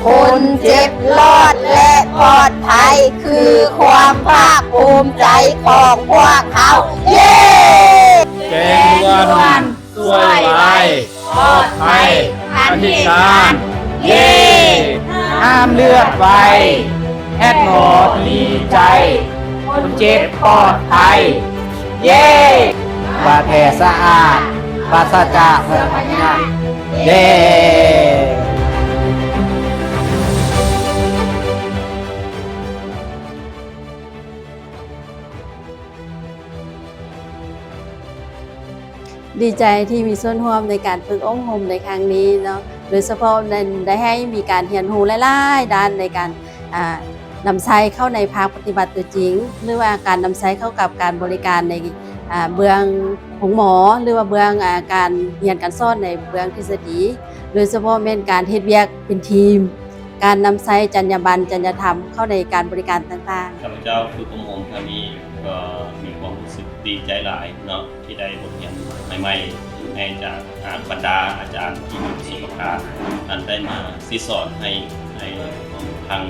ຄົນເຈັບລອດ ແລະ ປອດໄພ ຄືຄວາມພາກພູມໃຈຂອງພວກເຮົາ. ເຢ! ແກງລວນ ຊ່ວຍໄວ ປອດໄພ ທັນເຫດການ. ເຢ! ຫ້າມເລືອດໄວ ແພດໝໍດີໃຈ ຄົນເຈັບປອດໄພ. ເຢ! ບາດແຜສະອາດ ປາສະຈາກເຊື້ອພະຍາດ. ເຢ! ດີໃຈທີ່ມີສ່ວນຮ່ວມໃນການຝຶກອົບຮົມໃນຄັ້ງນີ້ເນາະ, ໂດຍສະເພາະນັ້ນໄດ້ໃຫ້ມີການຮຽນຮູ້ຫຼາຍໆດ້ານໃນການ ອ່າ ນຳໃຊ້ເຂົ້າໃນພາກປະຕິບັດຕົວຈິງ ຫຼືວ່າການນຳໃຊ້ເຂົ້າກັບການບໍລິການໃນ ອ່າ ເບື້ອງໂຮງໝໍ ຫຼືວ່າເບື້ອງ ອ່າ ການຮຽນການສອນໃນເບື້ອງທິດສະດີ, ໂດຍສະເພາະແມ່ນການເຮັດວຽກເປັນທີມ, ການນຳໃຊ້ຈັນຍາບັນ, ຈັນຍາທຳເຂົ້າໃນການບໍລິການຕ່າງໆ. ຂ້າພະເຈົ້າຝຶກອົບຮົມຄັ້ງນີ້ກໍມີຄວາມຮູ້ສຶກດີໃຈຫຼາຍເນາະ ທີ່ໄດ້ບົດຮຽນໃໝ່ໆ ໃຫ້ຈາກ ອ່າ ບັນດາອາຈານທີ່ມີປະສົບປະການ ອັນໄດ້ມາສິດສອນໃຫ້ ໃຫ້ທາງ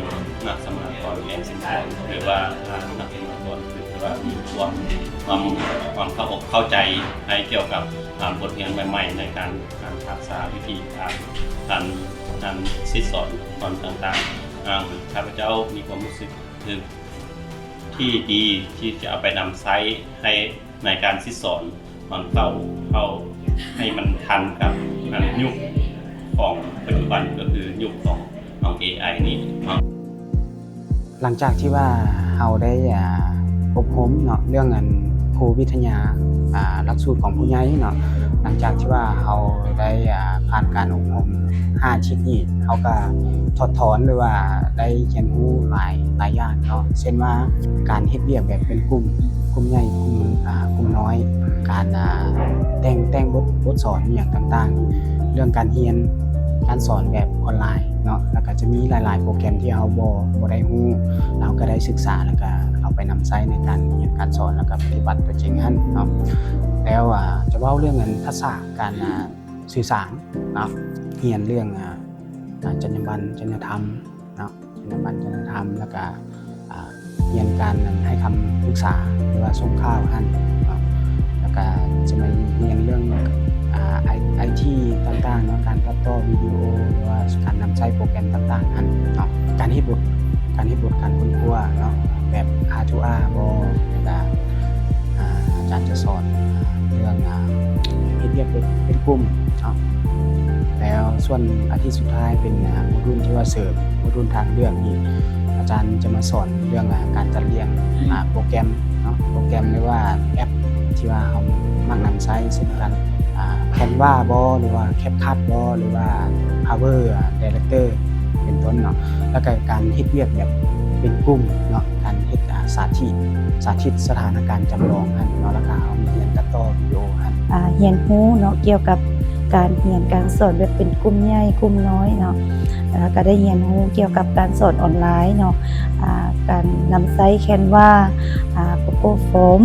ນັກສຳມະນາກອນແຂວງຊຽງຂວາງ ຫຼືວ່າ ອ່າ ນັກສຳມະນາກອນ ຄືວ່າມີຄວາມ ຄວາມ ຄວາມເຂົ້າອົກເຂົ້າໃຈໃຫ້ກ່ຽວກັບ ອ່າ ບົດຮຽນໃໝ່ໆ ໃນການ ການຮັກສາວິທີການ ການ ການສິດສອນຕອນຕ່າງໆ. ອ່າ ຂ້າພະເຈົ້າມີຄວາມຮູ້ສຶກ ທີ່ດີທີ່ຈະເອົາໄປນຳໃຊ້ໃຫ້ໃນການສິດສອນ ມັນເຂົ້າ ເຂົ້າໃຫ້ມັນທັນກັບ ອັນ ຍຸກຂອງປັດຈຸບັນ ກໍຄືຍຸກຂອງ ຂອງເອໄອນີ້ເນາະ. ຫຼັງຈາກທີ່ວ່າເຮົາໄດ້ ອ່າ ອົບຮົມເນາະ ເລື່ອງ ອັນ ຄູວິທະຍາ ອ່າ ຫຼັກສູດຂອງຜູ້ໃຫຍ່ເນາະ, ຫຼັງຈາກທີ່ວ່າເຮົາໄດ້ ອ່າ ຜ່ານການອົບຮົມຫ້າອາທິດນີ້ ເຮົາກໍຖອດຖອນ ຫຼືວ່າໄດ້ຮຽນຮູ້ຫຼາຍ ຫຼາຍຢ່າງເນາະ, ເຊັ່ນວ່າການເຮັດວຽກແບບເປັນກຸ່ມ, ກຸ່ມໃຫຍ່, ກຸ່ມ ອ່າ ກຸ່ມນ້ອຍ, ການ ອ່າ ແຕ່ງ ແຕ່ງບົດ ບົດສອນອີ່ຫຍັງຕ່າງໆ, ເລື່ອງການຮຽນການສອນແບບອອນລາຍເນາະ, ແລ້ວກໍຈະມີຫຼາຍໆໂປຣແກຣມທີ່ເຮົາບໍ່ ບໍ່ໄດ້ຮູ້, ເຮົາກໍໄດ້ສຶກສາ ແລ້ວກໍເອົາໄປນຳໃຊ້ໃນການຮຽນການສອນ ແລ້ວກໍປະຕິບັດຕົວຈິງຫັ້ນເນາະ. ແລ້ວ ອ່າ ຈະເວົ້າເລື່ອງ ອັນ ທັກສະການ ອ່າ ສື່ສານເນາະ, ຮຽນເລື່ອງ ອ່າ ການຈັນຍາບັນ ຈັນຍາທຳເນາະ, ຈັນຍາບັນ ຈັນຍາທຳ ແລ້ວກະ ອ່າ ຮຽນການ ອັນ ໃຫ້ຄຳປຶກສາ ຫຼືວ່າສົ່ງຂ່າວຫັ້ນເນາະ, ແລ້ວກະຈະມາຮຽນເລື່ອງ ອ່າ ໄອ ໄອທີຕ່າງໆເນາະ, ການຕັດຕໍ່ວິດີໂອ ຫຼືວ່າການນຳໃຊ້ໂປຣແກຣມຕ່າງໆຫັ້ນເນາະ, ການເຮັດບົດ ການເຮັດບົດການຄົ້ນຄວ້າເນາະ ແບບ ອາ ທູ ອາ ບໍ ແລ້ວກະ ອ່າ ອາຈານຈະສອນເລື່ອງ ອ່າ ເຮັດວຽກເປັນ ເປັນກຸ່ມເນາະ. ແລ້ວສ່ວນອາທິດສຸດທ້າຍເປັນ ອ່າ ໂມດູນທີ່ວ່າເສີມ, ໂມດູນທາງເລືອກນີ້ ອາຈານຈະມາສອນເລື່ອງ ອ່າ ການຈັດລຽງ ອ່າ ໂປຣແກຣມເນາະ, ໂປຣແກຣມ ຫຼືວ່າແອັບທີ່ວ່າເຮົາມັກນຳໃຊ້ ເຊັ່ນການ ອ່າ ແຄນວາບໍ ຫຼືວ່າແຄັບຄັດບໍ ຫຼືວ່າພາວເວີ ອ່າ ໄດເຣັກເຕີ ເປັນຕົ້ນເນາະ, ແລ້ວກະການເຮັດວຽກແບບເປັນກຸ່ມເນາະ, ການເຮັດ ອ່າ ສາທິດ ສາທິດສະຖານະການຈຳລອງຫັ້ນເນາະ, ແລ້ວກະເຮົາຮຽນຕັດຕໍ່ວິດີໂອຫັ້ນ. ອ່າ ຮຽນຮູ້ເນາະ ກ່ຽວກັບການຮຽນການສອນແບບເປັນກຸ່ມໃຫຍ່ກຸ່ມນ້ອຍເນາະ, ແລ້ວກະໄດ້ຮຽນຮູ້ກ່ຽວກັບການສອນອອນລາຍເນາະ, ອ່າ ການນຳໃຊ້ແຄນວາ ອ່າ ໂກໂກ້ຟອມ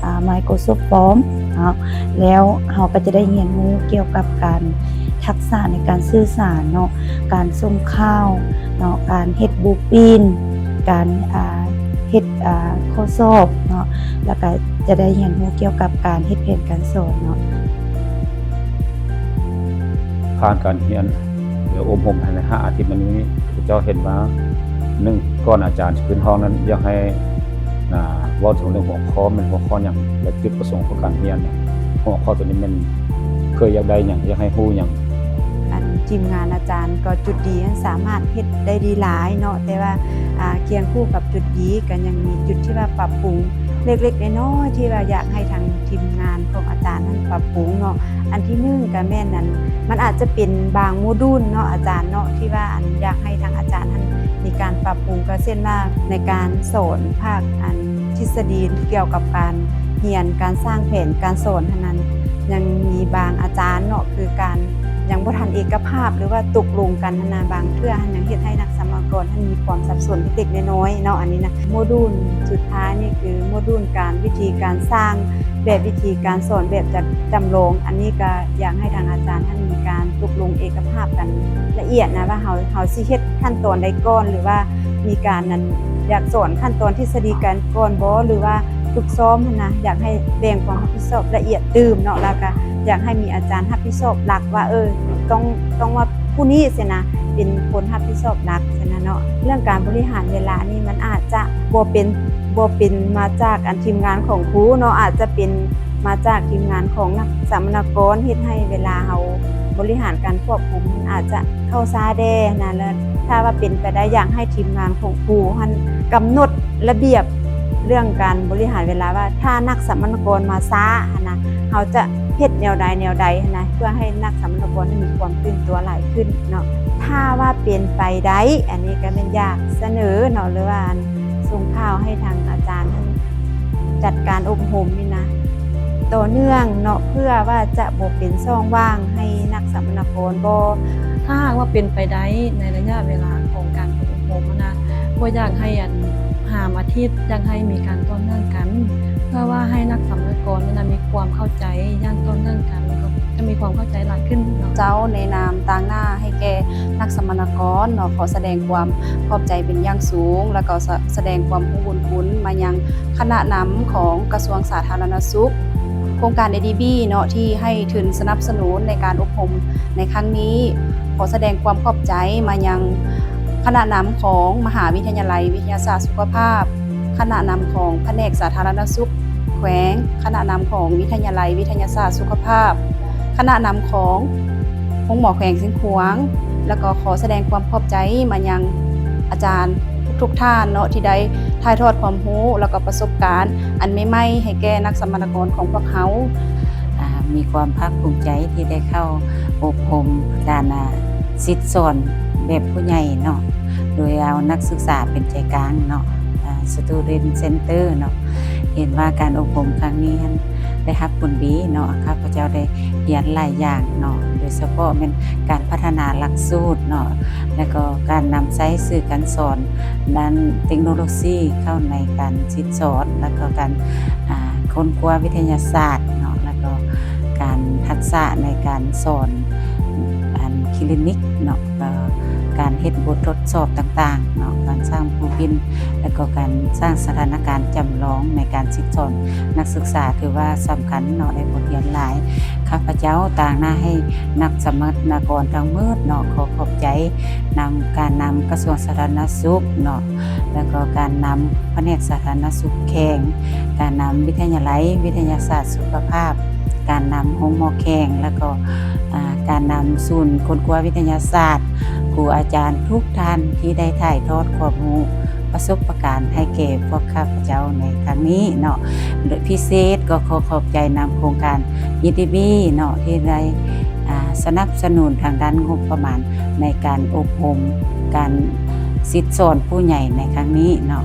ອ່າ ໄມໂຄຣຊອບຟອມເນາະ, ແລ້ວເຮົາກໍຈະໄດ້ຮຽນຮູ້ກ່ຽວກັບການ ທັກສະໃນການສື່ສານເນາະ, ການສົ່ງຂ່າວເນາະ, ການເຮັດບລູປຣິນ, ການ ອ່າ ເຮັດ ອ່າ ຂໍ້ສອບເນາະ, ແລ້ວກະຈະໄດ້ຮຽນຮູ້ກ່ຽວກັບການເຮັດແຜນການສອນເນາະ. ຜ່ານການຮຽນ ຫຼື ອົບຮົມພາຍໃນຫ້າອາທິດມານີ້ ຂ້າພະເຈົ້າເຫັນວ່າ ໜຶ່ງ ກ່ອນອາຈານຊິຂຶ້ນຫ້ອງນັ້ນ ຢາກໃຫ້ ອ່າ ເວົ້າເຖິງເລື່ອງຫົວຂໍ້ ແມ່ນຫົວຂໍ້ຫຍັງ ແລະ ຈຸດປະສົງຂອງການຮຽນ ຫົວຂໍ້ໂຕນີ້ແມ່ນເຄີຍຢາກໄດ້ຫຍັງ ຢາກໃຫ້ຮູ້ຫຍັງ? ອັນທີມງານອາຈານກໍຈຸດດີຫັ້ນສາມາດເຮັດໄດ້ດີຫຼາຍເນາະ, ແຕ່ວ່າ ອ່າ ຄຽງຄູ່ກັບຈຸດດີກໍຍັງມີຈຸດທີ່ວ່າປັບປຸງເລັກໆນ້ອຍໆ ທີ່ວ່າຢາກໃຫ້ທາງທີມງານຂອງອາຈານຫັ້ນປັບປຸງເນາະ. ອັນທີໜຶ່ງກໍແມ່ນ ອັນ ມັນອາດຈະເປັນບາງໂມດູນເນາະອາຈານເນາະ ທີ່ວ່າ ອັນ ຢາກໃຫ້ທາງອາຈານຫັ້ນມີການປັບປຸງ ກໍເຊັ່ນວ່າໃນການສອນພາກ ອັນ ທິດສະດີກ່ຽວກັບການຮຽນ ການສ້າງແຜນການສອນຫັ້ນນັ້ນ ຍັງມີບາງອາຈານເນາະ ຄືການຍັງບໍ່ທັນເອກະພາບ ຫຼືວ່າຕົກລົງກັນຫັ້ນນະ, ບາງເທື່ອຫັ້ນຍັງເຮັດໃຫ້ນັກສຳມະນາກອນຫັ້ນມີຄວາມສັບສົນເລັກໆນ້ອຍໆເນາະ. ອັນນີ້ນະ ໂມດູນສຸດທ້າຍນີ້ຄືໂມດູນການ ວິທີການສ້າງແບບ ວິທີການສອນແບບຈຳ ຈຳລອງ. ອັນນີ້ກໍຢາກໃຫ້ທາງອາຈານຫັ້ນມີການຕົກລົງເອກະພາບກັນລະອຽດນະ ວ່າເຮົາ ເຮົາຊິເຮັດ ຂັ້ນຕອນໃດກ່ອນ ຫຼືວ່າມີການນັ້ນ ຢາກສອນຂັ້ນຕອນທິດສະດີກັນກ່ອນບໍ່ ຫຼືວ່າຝຶກຊ້ອມຫັ້ນນະ ຢາກໃຫ້ແບ່ງຄວາມຮັບຜິດຊອບລະອຽດຕື່ມເນາະ ແລ້ວກະຢາກໃຫ້ມີອາຈານຮັບຜິດຊອບຫຼັກວ່າ ເອີ ຕ້ອງ ຕ້ອງວ່າຜູ້ນີ້ຊີ້ນະ ເປັນຄົນຮັບຜິດຊອບຫຼັກຊີ້ນະເນາະ. ເລື່ອງການບໍລິຫານເວລານີ້ ມັນອາດຈະບໍ່ເປັນ ບໍ່ເປັນມາຈາກອັນທີມງານຂອງຄູເນາະ ອາດຈະເປັນມາຈາກທີມງານຂອງນັກສຳມະນາກອນ ເຮັດໃຫ້ເວລາເຮົາບໍລິຫານການຄວບຄຸມ ມັນອາດຈະເຂົ້າຊ້າແດ່ນະ. ແລ້ວຖ້າວ່າເປັນໄປໄດ້ ຢາກໃຫ້ທີມງານຂອງຄູຫັ້ນກຳນົດລະບຽບເລື່ອງການບໍລິຫານເວລາວ່າ ຖ້ານັກສຳມະນາກອນມາຊ້າຫັ້ນນະ ເຮົາຈະເຮັດແນວໃດແນວໃດຫັ້ນນະ ເພື່ອໃຫ້ນັກສຳມະນາກອນມີຄວາມຕື່ນຕົວຫຼາຍຂຶ້ນເນາະ. ຖ້າວ່າເປັນໄປໄດ້ ອັນນີ້ກໍແມ່ນຢາກສະເໜີເນາະ ຫຼືວ່າ ສົ່ງຂ່າວໃຫ້ທາງອາຈານນັ້ນຈັດການອົບຮົມນີ້ນະ ຕໍ່ເນື່ອງເນາະ ເພື່ອວ່າຈະບໍ່ເປັນຊ່ອງວ່າງໃຫ້ນັກສຳມະນາກອນບໍ່. ຖ້າຫາກວ່າເປັນໄປໄດ້ໃນໄລຍະເວລາຂອງການຝຶກອົບຮົມຫັ້ນນະ ບໍ່ຢາກໃຫ້ອັນ ຫ້າອາທິດ ຢາກໃຫ້ມີການຕໍ່ເນື່ອງກັນ ເພື່ອວ່າໃຫ້ນັກສຳມະນາກອນນັ້ນນະມີຄວາມເຂົ້າໃຈຢ່າງຕໍ່ເນື່ອງກັນ ກໍຈະມີຄວາມເຂົ້າໃຈຫຼາຍຂຶ້ນເນາະ. ເຈົ້າ ໃນນາມຕາງໜ້າໃຫ້ແກ່ນັກສຳມະນາກອນເນາະ ຂໍສະແດງຄວາມຂອບໃຈເປັນຢ່າງສູງ ແລ້ວກໍສະ ສະແດງຄວາມຮູ້ບຸນຄຸນມາຍັງຄະນະນຳຂອງກະຊວງສາທາລະນະສຸກ ໂຄງການ ເອດີບີ ເນາະ ທີ່ໃຫ້ທຶນສະໜັບສະໜູນໃນການອົບຮົມໃນຄັ້ງນີ້. ຂໍສະແດງຄວາມຂອບໃຈມາຍັງຄະນະນຳຂອງມະຫາວິທະຍາໄລວິທະຍາສາດສຸຂະພາບ, ຄະນະນຳຂອງພະແນກສາທາລະນະສຸກແຂວງ, ຄະນະນຳຂອງວິທະຍາໄລວິທະຍາສາດສຸຂະພາບ, ຄະນະນຳຂອງໂຮງໝໍແຂວງຊຽງຂວາງ ແລ້ວກໍຂໍສະແດງຄວາມຂອບໃຈມາຍັງອາຈານທຸກໆທ່ານເນາະ ທີ່ໄດ້ຖ່າຍທອດຄວາມຮູ້ ແລ້ວກໍປະສົບການອັນໃໝ່ໆໃຫ້ແກ່ນັກສຳມະນາກອນຂອງພວກເຮົາ. ອ່າ ມີຄວາມພາກພູມໃຈທີ່ໄດ້ເຂົ້າອົບຮົມການ ອ່າ ສິດສອນແບບຜູ້ໃຫຍ່ເນາະ ໂດຍເອົານັກສຶກສາເປັນໃຈກາງເນາະ ອ່າ Student Center ເນາະ. ເຫັນວ່າການອົບຮົມຄັ້ງນີ້ຫັ້ນໄດ້ຮັບຜົນດີເນາະ ຂ້າພະເຈົ້າໄດ້ຮຽນຫຼາຍຢ່າງເນາະ ໂດຍສະເພາະແມ່ນການພັດທະນາຫຼັກສູດເນາະ ແລ້ວກໍການນຳໃຊ້ສື່ການສອນດ້ານເຕັກໂນໂລຊີເຂົ້າໃນການສິດສອນ ແລ້ວກໍການ ອ່າ ຄົ້ນຄວ້າວິທະຍາສາດເນາະ ແລ້ວກໍການທັກສະໃນການສອນອັນຄລີນິກເນາະ ກໍການເຮັດບົດທົດສອບຕ່າງໆເນາະ ການສ້າງພູບິນ ແລ້ວກໍການສ້າງສະຖານະການຈຳລອງໃນການສິດສອນນັກສຶກສາ ຖືວ່າສຳຄັນເນາະ ໄດ້ບົດຮຽນຫຼາຍ. ຂ້າພະເຈົ້າຕາງໜ້າໃຫ້ນັກສຳມະນາກອນທັງໝົດເນາະ ຂໍຂອບໃຈນຳການນຳກະຊວງສາທາລະນະສຸກເນາະ ແລ້ວກໍການນຳພະແນກສາທາລະນະສຸກແຂວງ, ການນຳວິທະຍາໄລວິທະຍາສາດສຸຂະພາບ, ການນຳໂຮງໝໍແຂວງ ແລ້ວກໍ ອ່າ ການນຳສູນຄົ້ນຄວ້າວິທະຍາສາດ, ຄູອາຈານທຸກທ່ານທີ່ໄດ້ຖ່າຍທອດຄວາມຮູ້ປະສົບປະການໃຫ້ແກ່ພວກຂ້າພະເຈົ້າໃນຄັ້ງນີ້ເນາະ. ໂດຍພິເສດກໍຂໍຂອບໃຈນຳໂຄງການ ເອດີບີ ເນາະ ທີ່ໄດ້ ອ່າ ສະໜັບສະໜູນທາງດ້ານງົບປະມານໃນການອົບຮົມ ການສິດສອນຜູ້ໃຫຍ່ໃນຄັ້ງນີ້ເນາະ.